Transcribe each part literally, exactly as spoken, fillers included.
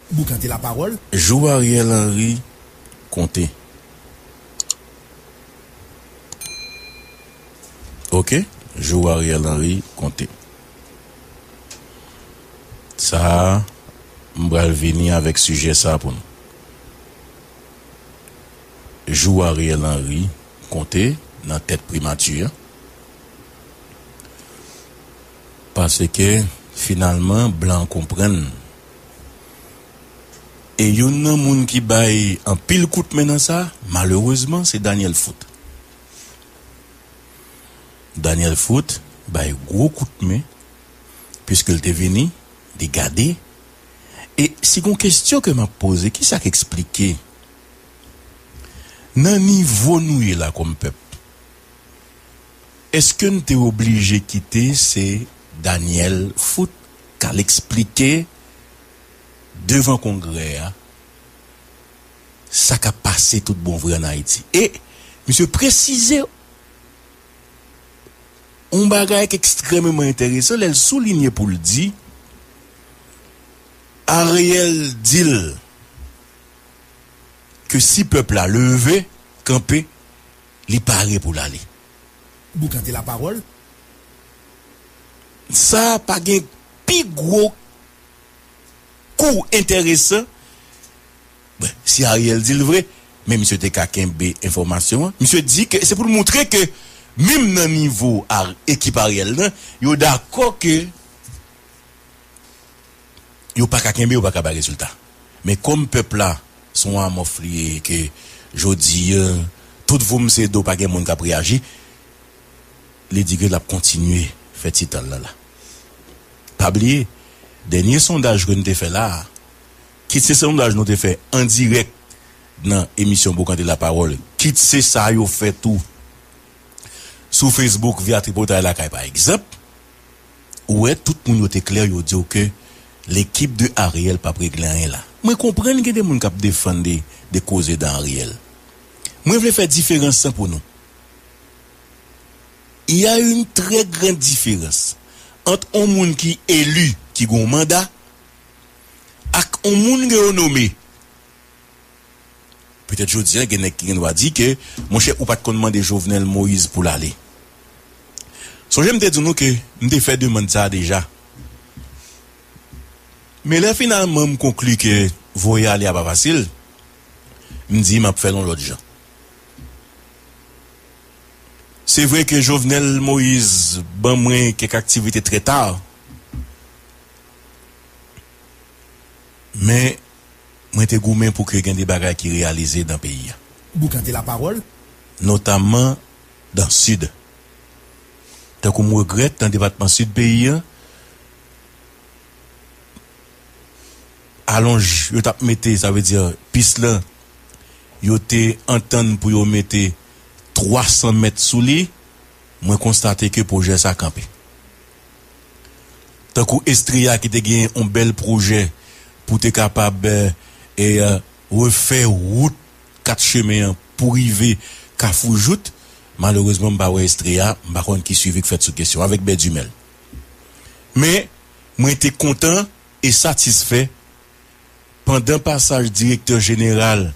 Boukante lapawòl. Jou Ariel Henry konte. Oke, jou Ariel Henry konte. Sa a, m pral vini avèk sijè sa a pou nou. Jou Ariel Henry konte nan tèt primati a. Paske, finalman, blan konprann. E youn nan moun ki bay anpil kout men nan sa, malerezman, se Daniel Foot. Daniel Foot bay gwo kout men, piske l te vini, li gade. E si gon kesyon ke m ap poze, ki sa k eksplike nan nivo nou ye la kòm pèp? Èske n te oblije kite se Daniel Foot k al eksplike devan Kongrè a sa k ap pase tout bon vre ann Ayiti? E misye presize yon bagay k ekstrèmeman enteresan lè l soulinye pou l di, Ariel di l ke si pèp la leve, kanpe, li pare pou l ale. Boukante lapawòl. Sa pa gen pi gwo kou enteresan. Bon, si Ariel di l vre, men misye te ka kenbe enfòmasyon an. Misye di ke se pou l moutre ke menm nan nivo a ekip Ariel nan, yo dakò ke yo pa ka kenbe, yo pa ka bay rezilta. Men kòm pèp la se yon amòf li ye, ke jodi a, tout voum se do, pa gen moun k ap reyaji, li di ke l ap kontinye fè ti tan l lan la. Pa bliye, dènye sondaj ke n te fè la a, kit se sondaj nou te fè an dirèk nan emisyon Boukante Lapawòl, kit se sa yo fè tou sou Facebook via Tripotay Lakay, pa egzanp, ou wè, tout moun yo te klè, yo di w ke lekip de Ariel p ap regle anyen la. Mwen konprann gen de moun k ap defann de, de koze dan Ariel. Mwen vle fè diferans lan pou nou. Il y a une très grande différence ant on moun ki eli, ki gon manda, ak on moun ke yo nome. Petèt jodi a, gen nèg ki gen dwa di ke, monchè, ou pa t konn mande Jovenel Moïse pou l ale. Sonje m te di nou ke m te fè demann sa a deja. Men lè finalman m konkli ke voye ale a pa fasil, m di m ap fè l yon lòt jan. Se vre ke Jovenel Moïse ban mwen kèk aktivite trè ta, men mwen te goumen pou ke gen de bagay ki reyalize dan peyi a. Boukante lapawòl. Notamman dan Sid. Tankou m regrèt, dan depatman Sid peyi a, alonj yo t ap mete, sa vle di, pis lan, yo te antann pou yo mete twa san mèt sou li, mwen konstate ke pwojè sa kanpe. Tankou Estria ki te gen yon bèl pwojè pou te kapab, e, e, e, refè wout kat chemen an pou rive Kafou Jout, malerezman, m pa wè Estria, m pa konn ki swivi k fèt sou kesyon avèk Bè di Mèl. Men, mwen te kontan e satisfè pandan pasaj direktè jeneral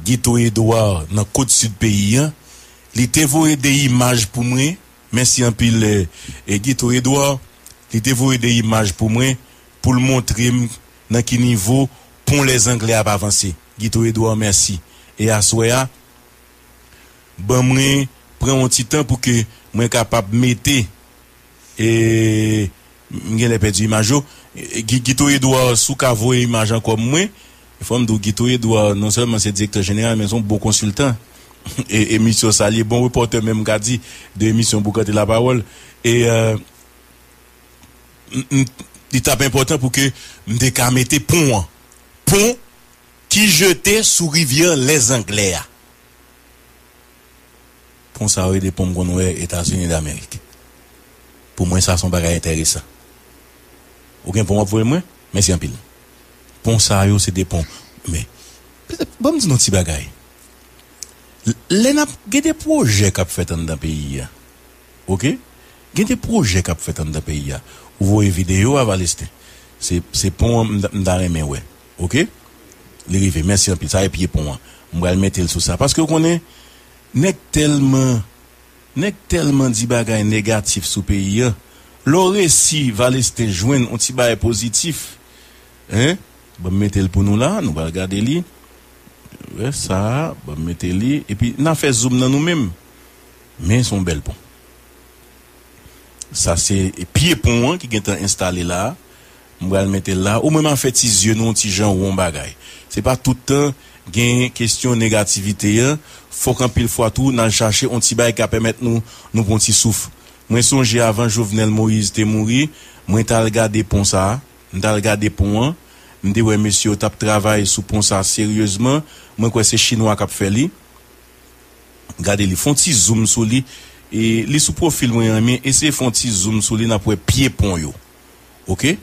Guito Edouard nan kot sid peyi a, li te voye de imaj pou mwen. Mèsi anpil, e, e Guito Edouard. Li te voye de imaj pou mwen, pou l montre m nan ki nivo pon Lèzanglè ap avanse. Guito Edouard, mèsi. E aswè a, ban mwen pran yon ti tan pou ke mwen kapab mete, e, m genlè pèdi imaj yo. E, Gi-, Guito Edouard, si w ka voye imaj ankò mwen, fò m di w, Guito Edouard, non sèlman se direktè jeneral, men se yon bon konsiltan. E, emisyon sa l ye, bon repòtè menm, m ka di, de emisyon Boukante Lapawòl. E, e, m, m, li t ap enpòtan pou ke m te ka mete pon an. Pon ki jete sou rivyè Lèzanglè a. Pon sa yo, e de pon m konn wè Etazini Damerik. Pou mwen, sa se yon bagay enteresan. Ou gen pon w ap voye mwen? Mèsi anpil. Pon sa yo, se de pon. Men, petèt, ban m di nou yon ti bagay. L-, lè n ap, gen de pwojè k ap fèt anndan peyi a. Oke? Gen de pwojè k ap fèt anndan peyi a. Ou voye videyo a, Valestin. Se, se pon an m ta, m ta renmen wè. Oke? Li rive. Mèsi anpil. Sa e pye pon an. M pral mete l sou sa. Paske w konnen, nèg tèlman, nèg tèlman di bagay negatif sou peyi a. Lè w resi, Valestin, jwenn yon ti bagay pozitif, en, ban m mete l pou nou la, nou pral gade li. Wè sa, ban m mete li. Epi, n a fè zoom nan nou menm. Men se yon bèl pon. Sa se pye pon an ki gentan enstale la. M pral mete l la. Omwen m a fè ti zye nou yon ti jan won bagay. Se pa tout tan gen kesyon negativite an. Fòk anpil fwa tou n al chache yon ti bagay k ka pèmèt nou, nou pran yon ti souf. Mwen sonje avan Jovenel Moïse te mouri, mwen t al gade pon sa a. M t al gade pon an. M te wè mesye yo t ap travay sou pon sa a seryezman. Mwen kwè se chinwa k ap fè li. Gade li, fè yon ti zoom sou li. E li sou pwofil mwen an, men eseye fè yon ti zoom sou li, n ap wè pye pon yo. Oke?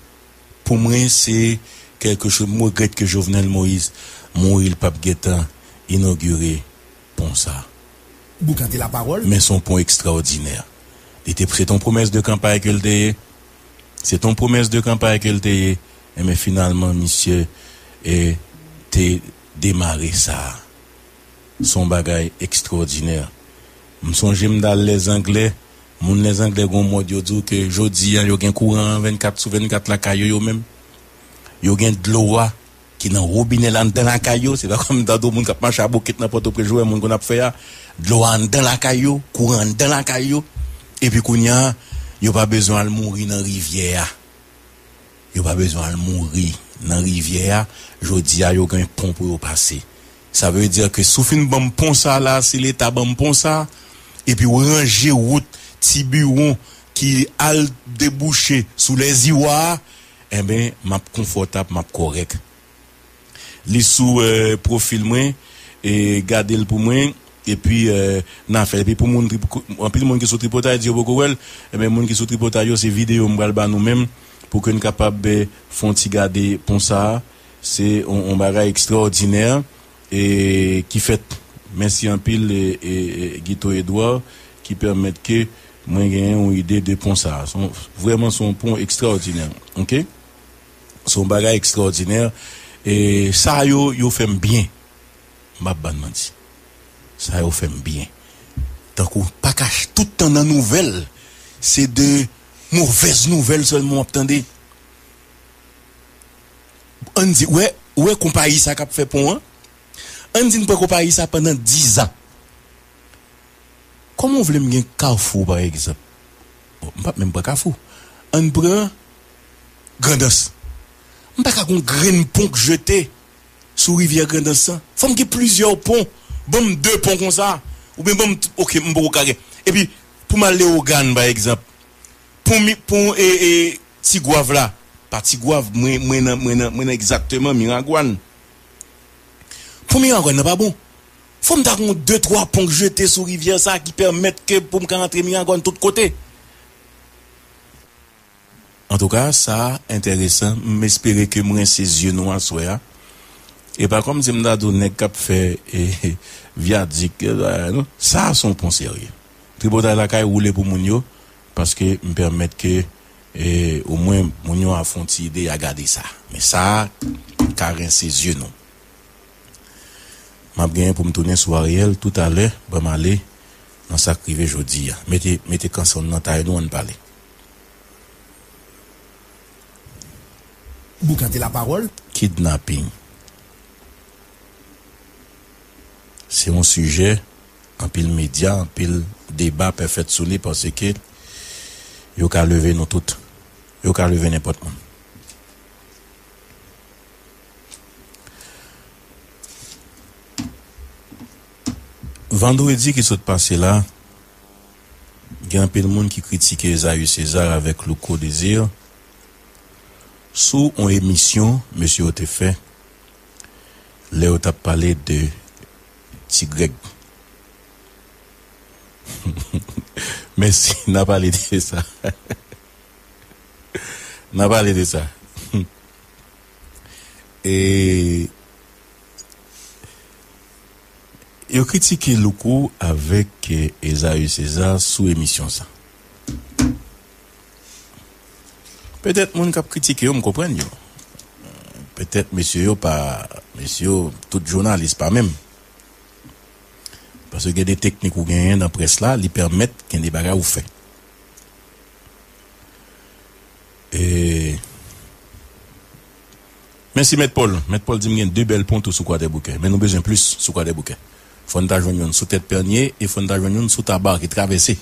Pou mwen, se kèlke cho-, m regrèt ke Jovenel Moïse mouri, l p ap gentan inogire pon sa. Boukante lapawòl. Men se yon pon ekstraòdinè. Li te, se te yon pwomès de kanpay ke l te ye. Se te yon pwomès de kanpay ke l te ye. Enben, finalman, misye, e, te demare sa. Se yon bagay ekstraòdinè. M sonje m t al Lèzanglè. Moun Lèzanglè gen yon mòd yo di w ke jodi a, yo gen kouran an vennkat sou vennkat lakay yo, yo menm. Yo gen dlo a ki nan wobinè la anndan lakay yo. Se pa kòm m tande yon moun k ap mache a bokit nan Pòtoprens, jan w wè moun konn ap fè a. Dlo a anndan lakay yo, kouran anndan lakay yo. Epi kounye a, yo pa bezwen al mouri nan rivyè a. Yo pa bezwen al mouri nan rivyè a. Jodi a, yo gen pon pou yo pase. Sa vle di ke si w fin ban m pon sa la, si Leta ban m pon sa, epi w ranje wout Tibiwon ki al debouche sou Lèziwa a, enben, m ap konfòtab, m ap kòrèk. Li sou, eh, pwofil mwen, e gade l pou mwen, epi, eh, n a fè l. Epi pou moun, Trip-, anpil moun ki sou Tripotay di yo poko wè l, enben, moun ki sou Tripotay yo, se videyo m pral ba nou menm, pou ke n kapab, eh, fè yon ti gade pon sa a. Se yon, yon bagay ekstraòdinè, e, ki fèt. Mèsi anpil, e, e, e, Guito Edouard, ki pèmèt ke mwen genyen yon ide de pon sa a. Se yon, vrèman, se yon pon ekstraòdinè. Oke? Se yon bagay ekstraòdinè. E sa yo, yo fè m byen. M p ap bann manti. Sa yo fè m byen. Tankou pa ka ch-, tout tan nan nouvèl, se de movèz nouvèl sèlman w ap tande. Ann di, wè, wè konpayi sa k ap fè pon an? Ann di n pran konpayi sa pandan diz an. Kòman w vle m gen Kafou, pa egzanp? Bon, m p ap menm pran Kafou. Ann pran Grandans. M pa ka gon grenn pon k jete sou rivyè Grandans lan. Fò m gen plizyè pon. Ban m de pon konsa. Oubyen ban m, t-, oke, m poko ka gen. Epi, pou m al Leyogàn, pa egzanp, pon mi-, pon, e, e, Tigwav la. Pa Tigwav, mwen, mwen nan, mwen nan, mwen nan egzakteman Miragwàn. Pon Miragwàn nan pa bon. Fò m ta gon de, twa pon k jete sou rivyè sa ki pèmèt ke pou m ka antre Miragwàn tout kote. Antouka, sa enteresan. M espere ke m rense zye nou aswè a. E pa kòmsi m ta di w nèg k ap fè, e, vyadik, e, non. Sa a se yon pon serye. Tripotay la kay woule pou moun yo, paske m pèmèt ke, e, omwen moun yo a fè yon ti ide, y a gade sa. Men sa a ka rense zye nou. M ap genyen pou m tounen sou Ariel toutalè, ban m ale nan sa k rive jodi a. Mete, mete kanson nan tay nou, ann pale. Boukante lapawòl. Kidnaping. Se yon sijè, anpil medya, anpil deba pè fèt sou li, paske yo ka leve nou tout. Yo ka leve nenpòt moun. Vandredi ki sot pase la, gen anpil moun ki kritike Esaü César avèk Louko Désir sou yon emisyon mesye yo te fè lè yo t ap pale de Ti Grèg. Mèsi, n a pale de sa. N a pale de sa. E yo kritike Louko avèk, eh, Esaü César sou emisyon sa. Petèt moun k ap kritike yo, m konprann yo. Petèt mesye yo pa, mesye yo, tout jounalis pa menm. Paske gen de teknik ou genyen nan près la, li pèmèt gen de bagay ou fè. E, mèsi Mèt Pòl. Mèt Pòl di m gen de bèl pon tou sou Kwadèboukè. Men nou bezwen plis sou Kwadèboukè. Fò n ta jwenn youn sou Tèt Pènye e fò n ta jwenn youn sou Taba ki travèse.